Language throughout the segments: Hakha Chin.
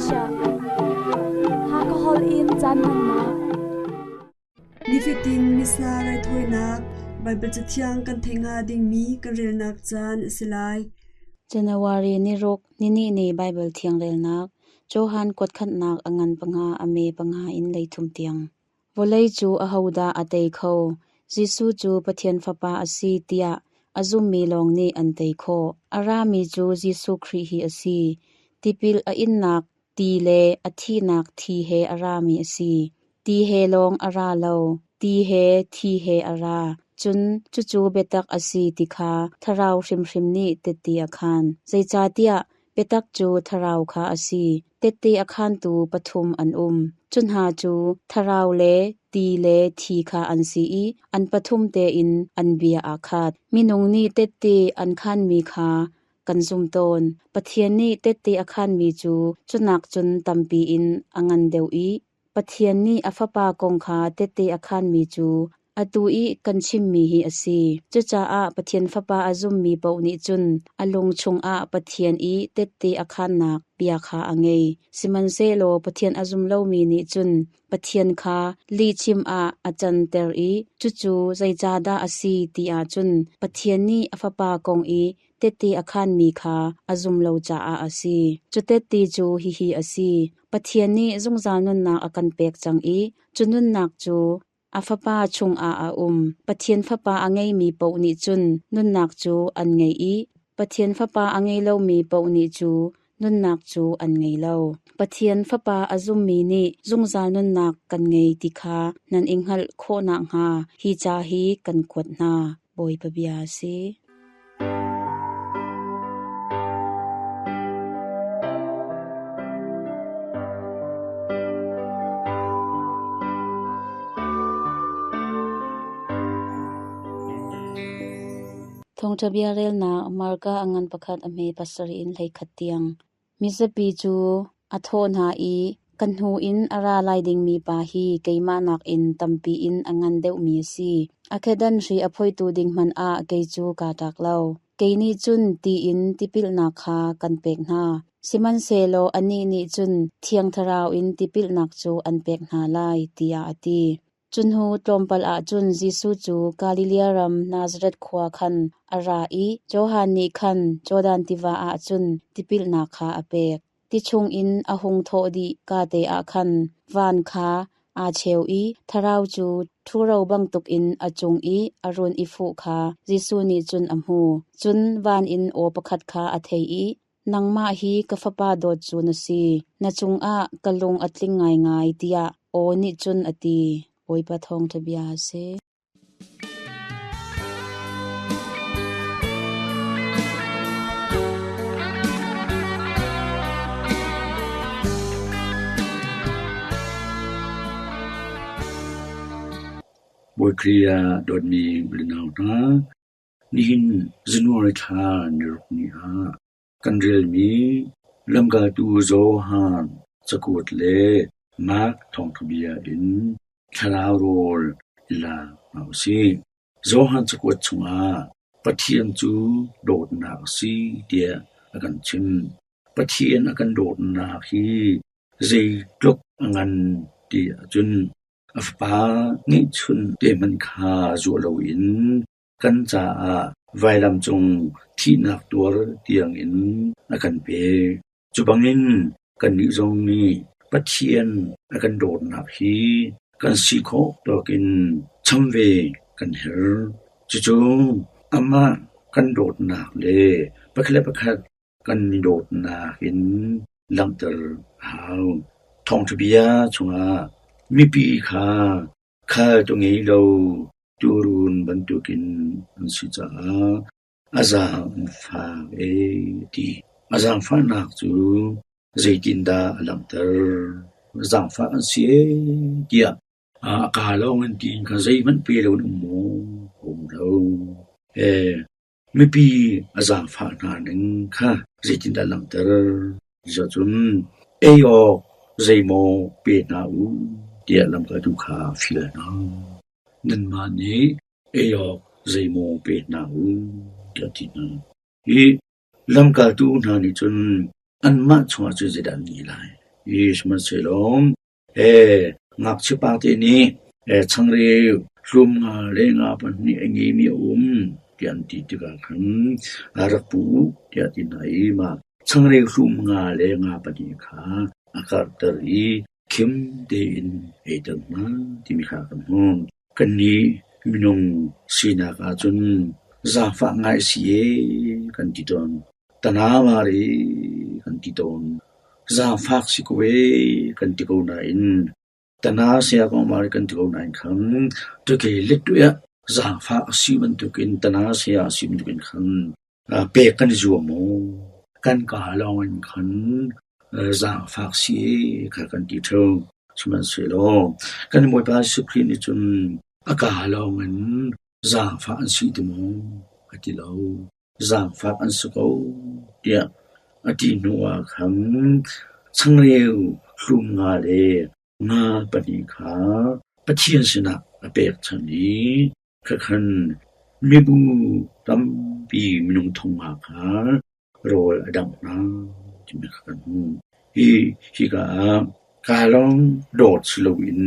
Malaysia. Hakha holh in caan hmannak. Nifatin Missa raithawinak Baibal Cathiang kan theih hnga dingmi kan relnak caan a si lai. January niruk nihnih ni Baibal Thiang relnak Johan kuatkhatnak a ngan panga a me panga in leithum tiang. Vawlei cu ahodah a tei kho? Jesuh cu Pathian Fapa a si tiah a zummi lawng nih an tei khawh. A rami cu Jesuh Khrih hi a si. Tipil a innak ti le a thihnak thi he a rami a si. Ti he lawng a ra lo, ti he thi he a ra. Cun cucu biatak a si ti kha Thlarau hrimhrim nih tehte a khaan. Zeicahtiah Biatak cu thlarau kha a si. Tehte a khaantu pathum an um. Cu hna cu thlarau le ti le thi kha an si i an pathum tein an bia aa khat. Minung nih tehte an khaanmi kha kan zum tawn. Pathian nih tehte a khaanmi cu cu nakcun tampi in a ngan deuh i Pathian nih a Fapa kong kha tehte a khaanmi cu atu i kan chimmi hi a si. Cucaah Pathian Fapa a zummi paoh nih cun a lung chungah Pathian i tehte a khaannak bia kha a ngei. Sihmanhsehlaw Pathian a zum lomi nih cun Pathian kha lihchim ah a canter i cucu zeicahdah a si ti ahcun Pathian nih a Fapa kong i tehte a khaanmi kha a zum lo caah a si. Cu tehte cu hihi a si: Pathian nih zungzal nunnak a kan pek cang i cu nunnak cu a Fapa chungah a um. Pathian Fapa a ngeimi paoh nih cun nunnak cu an ngei i Pathian Fapa a ngei lomi paoh nih cu nunnak cu an ngei lo. Pathian Fapa a zummi nih zungzal nunnak kan ngei ti kha nan i hngalh khawh nakhnga hi ca hi kan kuat hna. Bawipa bia a si. Thawngṭha bia relnak Marka a ngan pakhat a hme pasarih in hleikhat tiang. Mizapi cu a thawh hna i, Ka hnu in a ra lai dingmi pa hi keimah nakin tampi in a ngan deuhmi a si. A kedan hri a phoihtu ding hmanh ah kei cu kaa tlak lo. Kei nih cun ti in tipilnak kha kan pek hna. Sihmanhsehlaw anih nih cun Thiang Thlarau in tipilnak cu an pek hna lai, tiah a ti. Cu hnu tlawmpal ah cun Jesuh cu Galilee ram Nazareth khua khan a ra i Johan nih khan Jordan tiva ah cun tipilnak kha a pek. Ti chungin a hung thawh dih kate ah khan van kha aa cheu i Thlarau cu ṭhuro bantukin a cung i a run i fuh kha Jesuh nih cun a hmu. Cun van in aw pakhat kha a thei i, Nangmah hi ka fapa dawt cu na si, na cungah ka lung a tling ngaingai, tiah aw nih cun a ti. Bawipa thawngṭha bia a si. Bawi Khrih ah dawtmi unau hna, Nihin January thla niruk ni ah kan relmi Lamkaltu Johan cakuat le Mark thawngṭha bia in thlarau rawl i lak hna u sih. Johan cakuat chungah Pathian cu dawtnak a si tiah a kan chimh. Pathian a kan dawtnak hi zeitluk a ngan ti ahcun a Fapa ngeihchun te hmanh kha zuah loin kan caah vailam cung thihnak tuar tiangin a kan pek. Cu bangin kannih zong nih Pathian a kan dawtnak hi kan si khawh tawkin cham ve kan herh. Cucu amah kan dawtnak le pakhat le pakhat kan i dawtnak in langhter a hau. Thawngṭha bia chungah mipi kha Khaltu ngei lo tuurun bantukin an si caah a zaang an fak ee ti. A zaangfahnak cu zeitindah a langhter? Zaangfah an si ee tiah a kaa lawng in tiin kha zeihmanh pe lo in um maw? A um lo. Mipi a zaangfah hna ning kha zeitindah a langhter? Cucun ei awk zeimaw pe hna u tiah lamkaltu kha a fial hna. Nanmah nih ei awk zeimaw pe hna u tiah a ti hna. Hi lamkaltu hna nih cun anmah chungah cun zeidah an ngei lai? I sihmanhsehlaw ngakchia pate nih changreu hlum nga le nga pahnih a ngeimi a um tiah an ti tikah khan rak pu u tiah a ti hna i mah changreu hlum nga le nga pahnih kha a karhter i khim tein eiter hna timi kha kan hmuh. Kannih minung sinak ahcun zaangfah ngai a si ee kan ti tawn. Tanamari kan ti tawn. Zaangfak si ko ee kan ti ko nain tana saya ko mari kan ti ko nain khan tuke lettuih ah zaangfah a si bantukin tana saya a si bantukin khan pek kan i zuam maw? Kan kaa lawngin khan zaangfak si ee kha kan ti ṭheo. Sihmanhsehlaw kan Bawipa Jesuh Khrih nih cun a kaa lawngin zaangfah an si ti maw? A ti lo. Zaangfak an si ko tiah a ti hnuah khan changreu hlum nga le nga pahnih kha Pathian sinah a pekchanh i khakhan mibu tampi minung thong nga kha rawl a dangh hna timi kha kan hmuh. Hi hika ah kaa lawng dawt si loin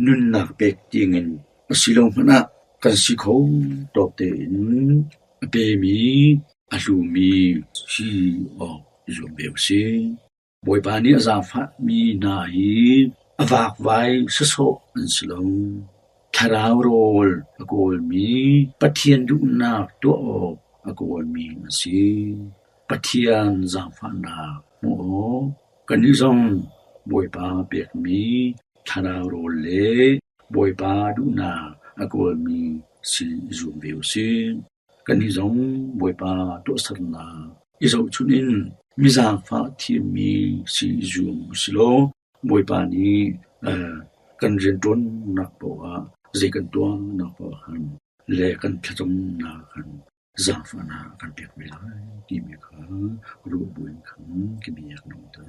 nunnak pek tiangin a si lo hmanh ah kan si kho tawk tein a pemi a hlumi si awk i zuam ve u sih. Bawipa nih a zaangfahmi hna hi a vakvai sawsawh an si lo. Thlarau rawl a kawlmi, Pathian duhnak tuah awk a kawlmi an si. Pathian zaangfahnak hmuh awk kannih zong Bawipa pekmi thlarau rawl le Bawipa duhnak a kawlmi si i zuam ve u sih. Kannih zong Bawipa tuahsernak i zohchunh in mi zaangfah thiammi si i zuam u sih law Bawipa nih kan rianṭuannak paoh ah zei kan tuahnak paoh ah khan le kan thlacamnak khan zaangfahnak a kan pek ve lai timi kha ruah buin khan ka bia ka donghter.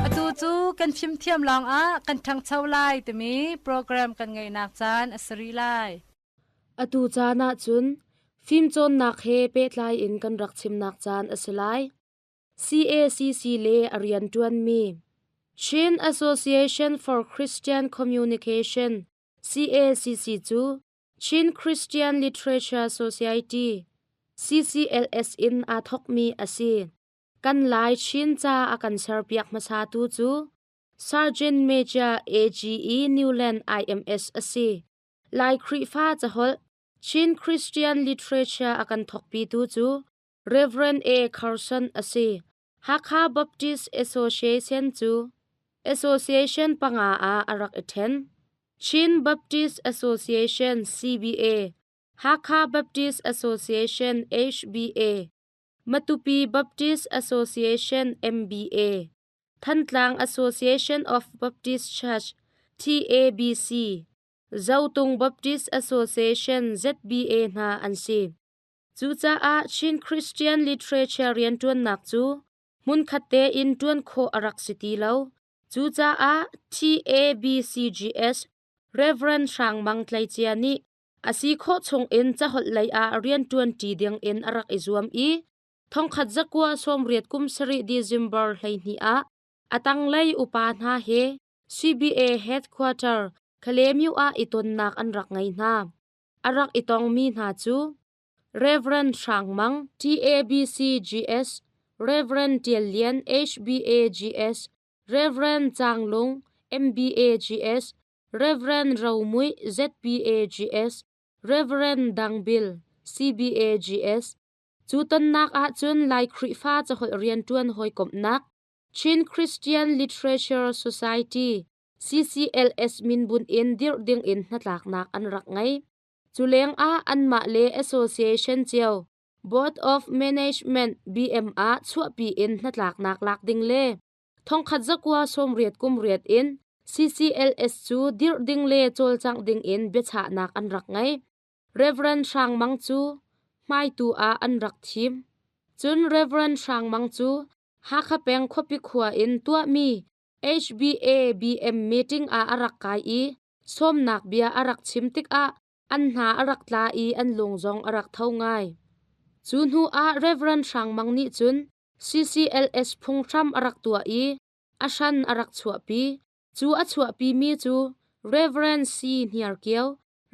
Atu cu kan fimthiam lawngah kan ṭhangcho lai timi program kan ngeihnak caan a si rih lai. Atu caan ahcun fimcawnnak he pehtlai in kan rak chimnak caan a si lai. CACC le a rianṭuanmi Chin Association for Christian Communication CACC cu Chin Christian Literature Society CCLS in aa thawkmi a si. Kan Lai Chin ca a kan serpiak hmasatu cu Sergeant Major AGE Newland IMS a si. Lai Khrihfa caholh Chin Christian Literature a kan thawkpitu cu Rev. A. Carson a si. Hakha Baptist Association cu association panga ah a rak i ṭhen. Chin Baptist Association CBA, Hakha Baptist Association HBA, Matupi Baptist Association MBA, Thantlang Association of Baptist Church TABC, Zotung Baptist Association ZBA hna an si. Cucaah Chin Christian literature rianṭuannak cu hmunkhat tein ṭuan khawh a rak si ti lo. Cucaah TABCGS Rev. Hrang Mang Tleicia nih a si khawh chungin caholh lei ah rianṭuanṭi dingin a rak i zuam i thongkhat zakua sawmriat kum sarih December 12 ah a tanglei upa hna he CBA headquarter Khalemyu ah i tonnak an rak ngei hna. A rak i tongmi hna cu Rev. Hrang Mang TABCGS, Rev. Tial Lian HBAGS, Rev. Cang Lung MBAGS, Rev. Ro Mui ZBAGS, Rev. Dang Bil CBAGS. Cu tonnak ahcun Lai Khrihfa caholh rianṭuan hawikomhnak Chin Christian Literature Society CCLS minbunh in dirh dingin hnatlaknak an rak ngei. Cu lengah anmah le association cio Board of Management BM ah chuahpi in hnatlaknak lak ding le thongkhat zakua sawmriat kum riat in CCLS cu dirh ding le cawlcangh ding in biachahnak an rak ngei. Rev. Hrang Mang cu hmaitu ah an rak thim. Cun Rev. Hrang Mang cu Hakha peng khuapi khua in tuahmi HBA-BM meeting ah a rak kai i sawmnak bia a rak chim tikah an hna a rak tla i an lung zong a rak tho ngai. Cu hnu ah Rev. Hrang Mang nih cun CCLS phunghram a rak tuah i a hran a rak chuahpi. Cu a chuahpimi cu Rev. C. Hniar Kio,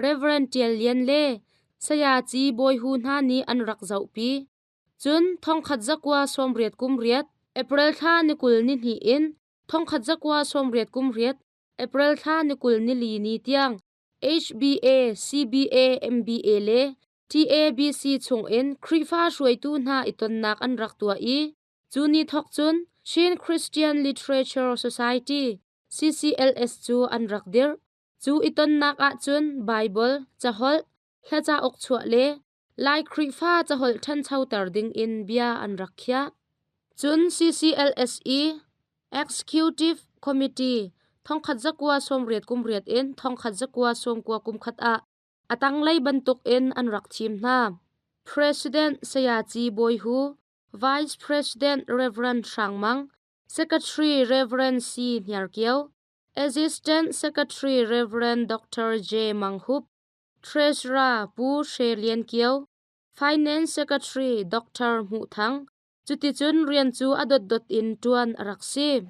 Rev. Ṭial Lian le Sayaci Bawi Hu hna nih an rak zohpi. Cun 1998 April thla ni 20 ni hnih in 1998 April thla ni 20 ni li ni tiang HBA, CBA, MBA le TABC chungin Khrihfa hruaitu hna i tonnak an rak tuah i cu ni thawk cun Chin Christian Literature Society CCLS cu an rak dirh. Cu i tonnak ahcun Baibal, caholh, hla cauk chuah le Lai Khrihfa caholh ṭhanchoter dingin bia an rak khiah. Cun CCLS i Executive Committee 1988 in 1991 ah a tanglei bantukin an rak thim hna. President Sayaci Bawi Hu, Vice President Rev. Hrang Mang, Secretary Rev. C. Hniar Kio, Assistant Secretary Rev. Dr. J. Mang Hup, Treasurer Pu Hre Lian Kio, Finance Secretary Dr. Hmuh Thang, cuticun rian cu a dotdot in ṭuan a rak si.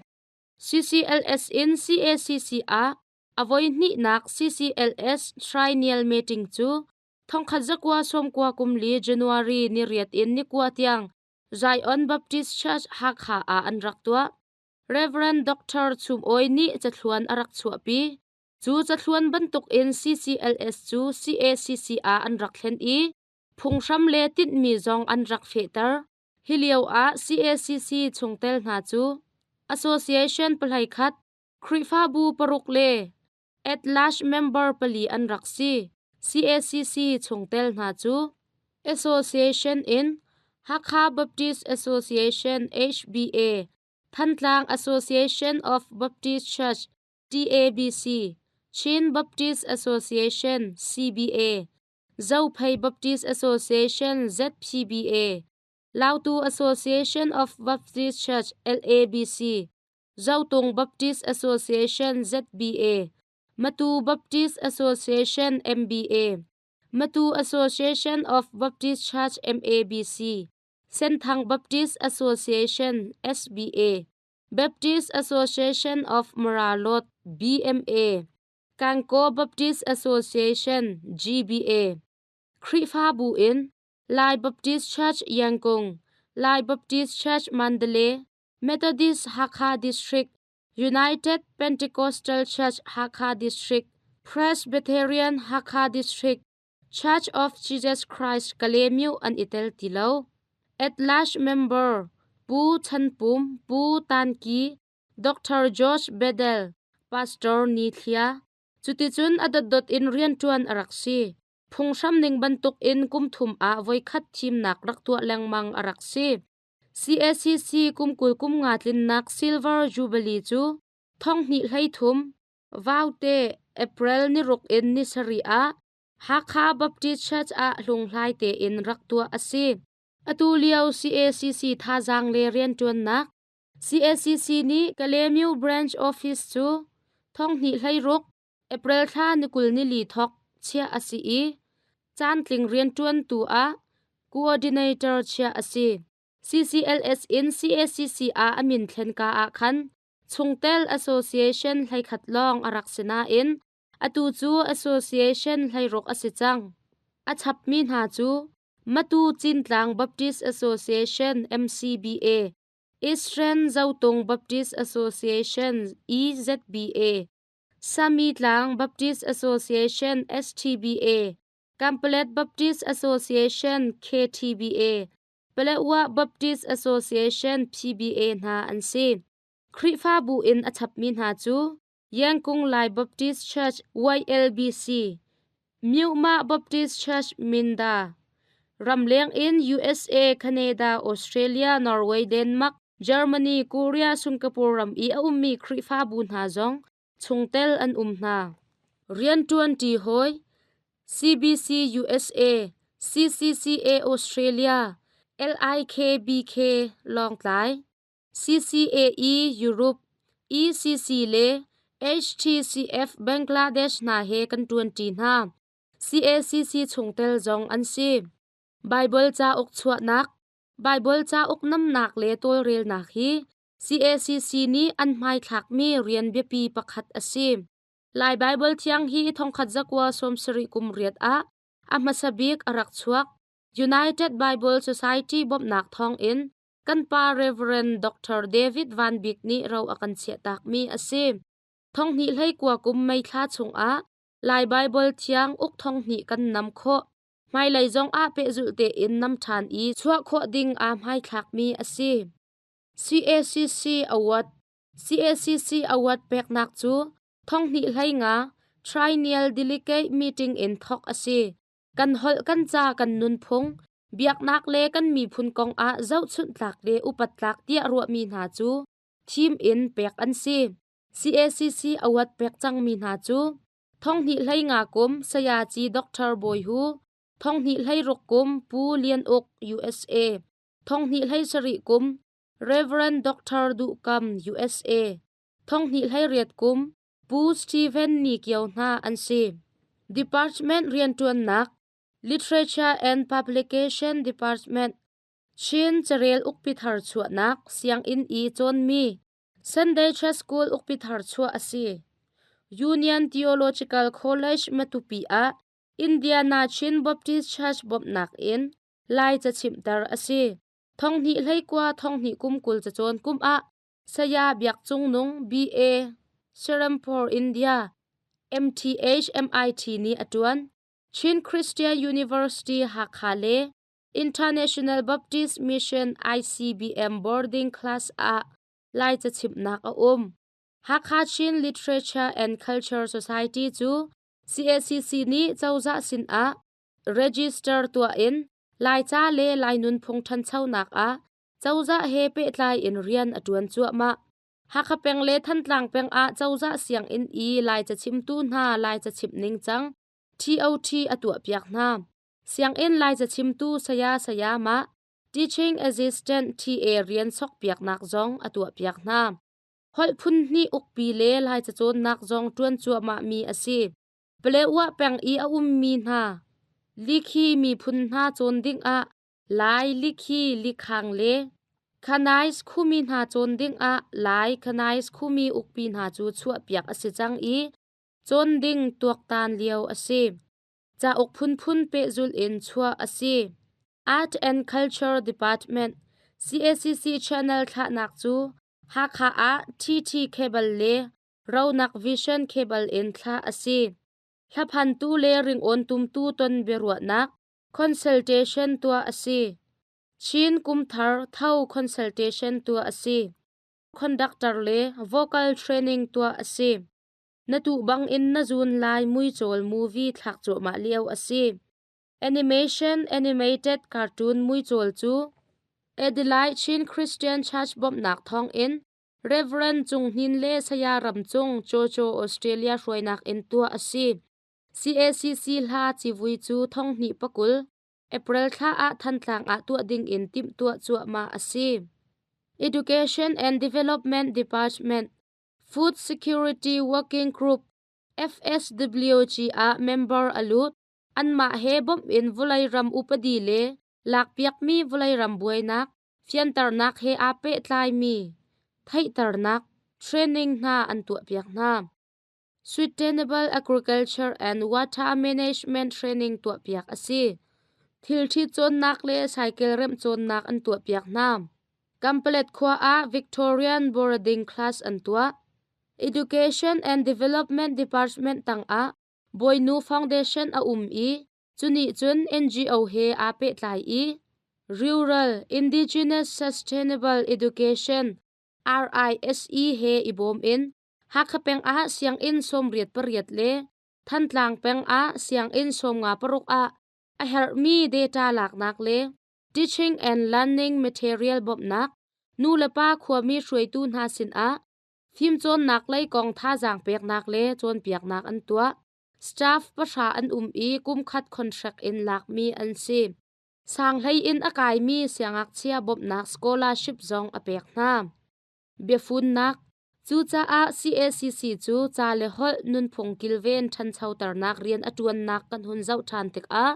CCLS in CACC ah a voihnihnak CCLS Triennial Meeting cu 1994 kum li January ni riat in ni kua tiang Zion Baptist Church Hakha ah an rak tuah. Rev. Dr. Chum Awi nih cathluan a rak chuahpi. Cu cathluan bantukin CCLS cu CACC ah an rak thlen i phunghram le tinhmi zong an rak fehter. Hi lio ah CACC chungtel hna cu Association pahlei khat, Khrihfabu paruk le at-large member pali an rak si. CACC chungtel hna cu Association in Hakha Baptist Association HBA, Thantlang Association of Baptist Church TABC, Chin Baptist Association CBA, Zophei Baptist Association ZPBA, Lautu Association of Baptist Church LABC, Zotung Baptist Association ZBA, Matu Baptist Association MBA, Matu Association of Baptist Church MABC, Senthang Baptist Association SBA, Baptist Association of Maralot BMA, Kankaw Baptist Association GBA, Khrihfabu in Lai Baptist Church Yangkung, Lai Baptist Church Mandalay, Methodist Hakha District, United Pentecostal Church Hakha District, Presbyterian Hakha District, Church of Jesus Christ Kalaymyo an i tel ti lo. At large member Pu Chan Pum, Pu Tan Ki, Dr. George Bedell, Pastor Ni Thlia. Cuticun a dotdot in rianṭuan a rak si. Phunghram ning bantuk in kum thum ah voikhat thimnak rak tuah lengmang a rak si. CACC kum 20 kum nga tlinnak Silver Jubilee cu thong hnih hlei thum Vaute, April ni ruk in ni sarih ah Hakha Baptist Church ah hlunghlai tein rak tuah a si. Atu lio CACC thazaang le rianṭuannak CACC nih Kalaymyo Branch Office cu thonghnih hleiruk April thla ni 20 ni li thawk chiah a si i caantling rianṭuantu ah coordinator chiah a si. CCLS in CACC ah a min thlenka ah khan Chungtel association hleikhat lawng a rak si nain atu cu association hleiruk a si cang. A chapmi hna cu Matu Cintlang Baptist Association MCBA, Eastern Zotung Baptist Association EZBA, Sami Tlang Baptist Association STBA, Kampalet Baptist Association KTBA, Paletwa Baptist Association PBA hna an si. Khrihfabu in a chapmi hna cu Yangkung Lai Baptist Church YLBC, Myuhmah Baptist Church Minda, ramleng in USA, Canada, Australia, Norway, Denmark, Germany, Korea, Singapore ram i a ummi Khrihfabu hna zong chungtel an um hna. Rianṭuanṭi hawi CBC USA, CCCA Australia, LIKBK Lawngtlai, CCAE Europe, ECC le HTCF Bangladesh hna he kan ṭuanṭi hna. CACC chungtel zong an si. Baibal cauk chuahnak, Baibal cauk namnak le tawlrelnak hi CACC nih an hmaithlakmi rian biapi pakhat a si. Lai Baibal Thiang hi 1970 kum riat ah a hmasa bik a rak chuak. United Bible Society bawmhnak thawngin kan pa Reverend Dr. David Van Bik nih ro a kan chiahtakmi a si. Thonghnih hleikua kum May thla chungah Lai Baibal Thiang uk thonghnih kan nam khawh. Hmailei zong ah pehzulh tein nam ṭhan i chuah khawh ding aa hmaithlakmi a si. CACC Award CACC Award peknak cu thonghnih hleinga Triennial Delegate Meeting in thawk a si. Kan holh kan ca kan nunphung, biaknak le kan miphun kong ah zohchunh tlak le upat tlak tiah ruahmi hna cu thim in pek an si. CACC award pek cangmi hna cu thonghnih hleinga kum Sayaci Dr. Bawi Hu, thonghnih hleiruk kum Pu Lian Uk USA, thonghnih hleisarih kum Rev. Dr. Duh Kam USA, thonghnih hleiriat kum Pu Stephen Ni Kio hna an si. Department rianṭuannak Literature and Publication Department Chin carel ukpi thar chuahnak sianginn i cawnmi Sunday Church School ukpi thar chuah a si. Union Theological College Matupi ah Indiana Chin Baptist Church bawmhnak in Lai ca chimhter a si. Thonghnih hleikua thonghnih kum 20 cacawn kum ah Saya Biak Cung Nung BA Serampore India MTH MIT nih a ṭuan. Chin Christian University Hakha le International Baptist Mission ICBM boarding class ah Lai cachimhnak a um. Hakha Chin Literature and Culture Society cu CACC nih cozah sinah register tuah in Laica le Lai nunphung ṭhanchonak ah cozah he pehtlai in rian a ṭuan cuahmah. Hakha peng le Thantlang peng ah cozah sianginn i Lai cachimtu hna Lai cachimh ningcang TOT a tuahpiak hna. Sianginn Lai cachimtu saya sayamah Teaching Assistant TA rian sokpiaknak zong a tuahpiak hna. Holh phun hnih ukpi le Lai cacawnnak zong ṭuan cuahmahmi a si. Palewa peng i a ummi hna Likhi miphun hna cawn dingah Lai Likhi Likhang le Khanais khumi hna cawn dingah Lai Khanais khumi ukpi hna cu chuahpiak a si cang i cawn ding tuaktan lio a si. Cauk phunphun pehzulh in chuah a si. Art and Culture Department CACC channel thlahnak cu Hakha ah TT Cable le Ronak Vision Cable in thlah a si. Hlaphantu le ringawn tumtu ton biaruahnak consultation tuah a si. Chin Kumthar Tho consultation tuah a si. Conductor le vocal training tuah a si. Na tuh bang in na zun lai muicawl movie thlak cuahmah lio a si. Animation animated cartoon muicawl cu Adelaide Chin Christian Church bawmhnak thawngin Reverend Cung Hnin le Saya Ram Cung Jojo Australia hruainak in tuah a si. CACC hla civui cu thonghnih pakul April thla ah Thantlang ah tuah ding in timhtuah cuahmah a si. Education and Development Department Food Security Working Group FSWG ah member a lut. Anmah he bawmh in vawlei ram upadi le lakpiakmi vawlei ram buainak fianternak he aa pehtlaimi theihternak training hna an tuahpiak hna. Sustainable Agriculture and Water Management Training tuahpiak a si. Thilṭhi cawnnak le cycle remh cawnnak an tuahpiak hna. Kampalet khua ah Victorian Boarding Class an tuah. Education and Development Department tangah Bawinu Foundation a um i cunih cun NGO he aa pehtlai i Rural Indigenous Sustainable Education RISE he i bawm in Hakha peng ah sianginn 88 le Thantlang peng ah sianginn 56 ah a herhmi data laknak le teaching and learning material bawmhnak nulepa khuami hruaitu hna sinah fimcawnnak lei kong thazaang peknak le cawnpiaknak an tuah. Staff pahra an um i kumkhat contract in lakmi an si. Sanghlei in a kaimi siangngakchia bawmhnak scholarship zong a pek hna. Biafunnak, Cucaah cacc cu ca le holh nunphung kilven ṭhanchoternak rian a ṭuannak kan hun zoh ṭhan tikah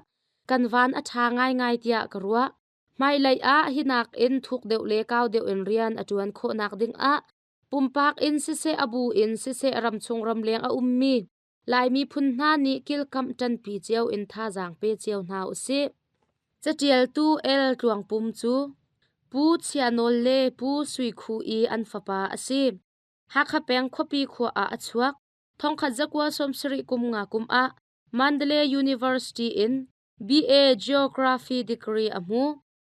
kan van a ṭha ngaingai tiah ka ruah. Hmailei ah hi nakin thuk deuh le kau deuh in rian a ṭuan khawhnak dingah pumpak in siseh a bu in siseh ramchung ramleng a ummi Lai miphun hna nih kilkamh ṭanpi cio in thazaang pe cio hna usih. Caṭialtu El Tluang Pum cu Pu Chia Nawl le Pu Sui Khu i an fapa a si. Hakha peng khuapi khua ah a chuak. Thongkhat zakua sawmsarih kum nga kum ah Mandalay University in BA Geography degree a hmu.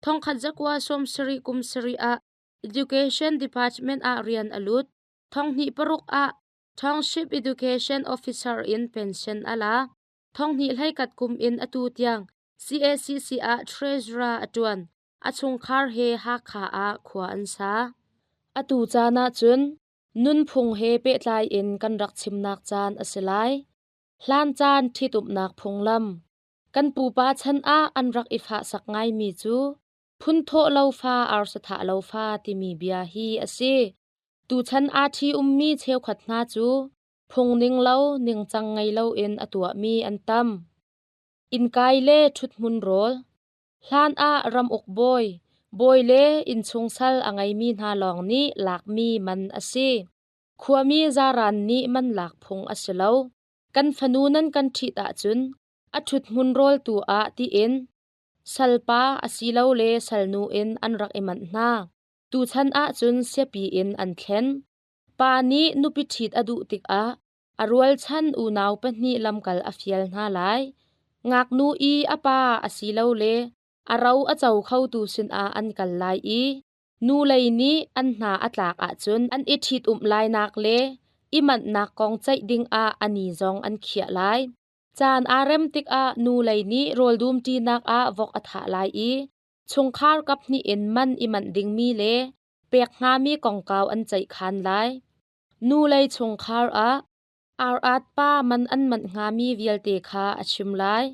Thongkhat zakua 70 kum sarih ah Education Department ah rian a lut. Thonghnih paruk ah Township Education Officer in pension a la. Thonghnih hleikat kum in atu tiang CACC ah Treasurer a ṭuan. A chungkhar he Hakha ah khua an sa. Atu caan ahcun nunphung he pehtlai in kan rak chimnak caan a si lai. Hlan caan ṭhitumnak phunglam. Kan pupa chan ah an rak i fahsak ngaimi cu phunthawh lo fa arsathah lo fa timi bia hi a si. Tuchan aa ṭhi-ummi cheukhat hna cu phung ning lo ningcang ngei loin a tuahmi an tam. Innkai le ṭhuthmun rawl. Hlan ah ramuk bawi, bawi le innchung sal a ngeimi hna lawng nih lakmi man a si. Khuami zaran nih man lak phung a si lo. Kan fanu nan kan ṭhit ahcun a ṭhuthmun rawl tu ah tiin salpa asilole salnu in an rak i manh hna. Tuchan ahcun siapi in an thlen. Pa nih nupi ṭhit a duh tikah a rualchan unau pahnih lamkal a fial hna lai. Ngaknu i a pa asilole a ro a co khotu sinah an kal lai i nu lei nih an hna a tlak ahcun an i ṭhitumh lainak le i manhnak kong ceih dingah a ni zong an khiah lai. Caan aa rem tikah nu lei nih rawl dumṭinak ah vok a thah lai i chungkhar kaphnih in man i manh dingmi le pek hngami kongkau an ceihkhan lai. Nu lei chungkhar ah ar-at pa man an manh hngami vialte kha a chim lai.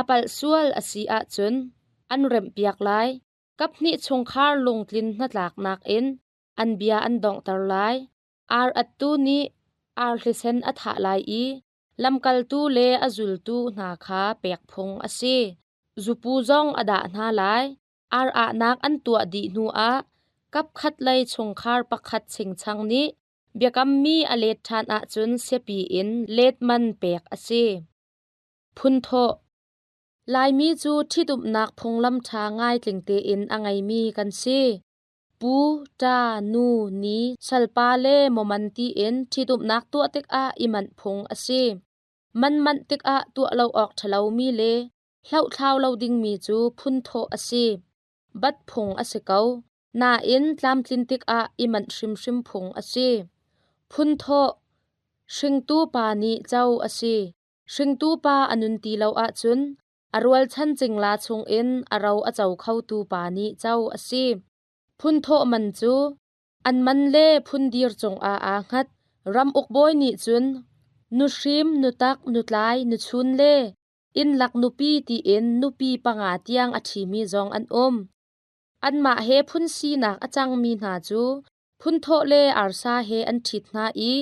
A palh sual a si ahcun an remhpiak lai. Kaphnih chungkhar lungtlin hnatlaknak in an bia an donghter lai. Ar-attu nih arhlisen a thah lai i lamkaltu le a zultu hna kha pek phung a si. Zupu zong a dah hna lai. Ar-ahnak an tuah dih hnuah kapkhat lei chungkhar pakhat chingchang nih biakammi a let ṭhan ahcun siapi in let man pek a si. Phunthawh Laimi cu ṭhitumnak phunglam ṭha ngai tling tein a ngeimi kan si. Pu, ṭa, nu, ni, salpa le mawman tiin ṭhitumnak tuah tikah i manh phung a si. Man manh tikah tuah lo awk ṭhalomi le hlohthlau lo dingmi cu phunthawh a si. Bat phung a si ko. Nain tlamtlin tikah i manh hrimhrim phung a si. Phunthawh Hringtu pa nih co a si. Hringtu pa a nun ti lo ahcun a rualchan cingla chungin a ro a co khotu pa nih co a si. Phunthawh man cu an man le phundir cungah aa hngat. Ram ukbawi nih cun nuhrim, nutak, nutlai, nuchun le innlak nupi tiin nupi panga tiang a ṭhimi zong an um. Anmah he phun sinak a cangmi hna cu phunthawh le arsa he an ṭhit hna i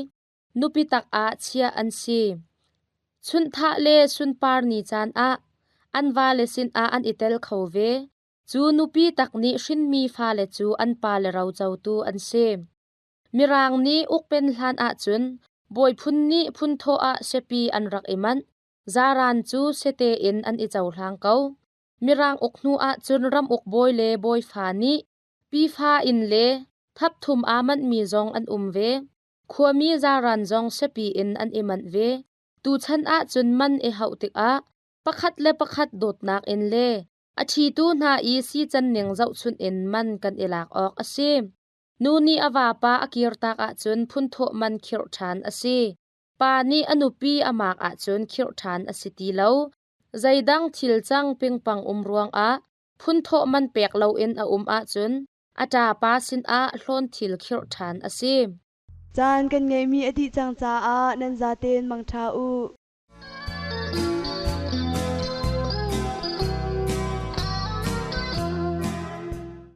nupi tak ah chiah an si. Chunhthah le sunpar ni caan ah an vale sinah an i tel kho ve. Cu nupi tak nih hrinmi fale cu an pale rocotu an si. Mirang nih ukpen hlan ahcun bawi phun nih phunthawh ah siapi an rak i manh. Zaran cu sete in an i cohlang ko. Mirang uk hnu ahcun ramuk bawi le bawifa nih pifa in le thapthum aa manhmi zong an um ve. Khuami zaran zong siapi in an i manh ve. Tuchan ahcun man i hauh tikah pakhat le pakhat dawtnak in le a ṭhitu hna i sican ning zohchunh in man kan i lak awk a si. Nu nih a vapa a kirtak ahcun phunthawh man khirh ṭhan a si. Pa nih a nupi a maak ahcun khirh ṭhan a si ti lo. Zeidang thil cang pingpang um ruangah phunthawh man pek loin a um ahcun a ṭapa sinah hlawn thil khirh ṭhan a si. Caan kan ngeihmi a dih cang caah nan zaten mangṭha u.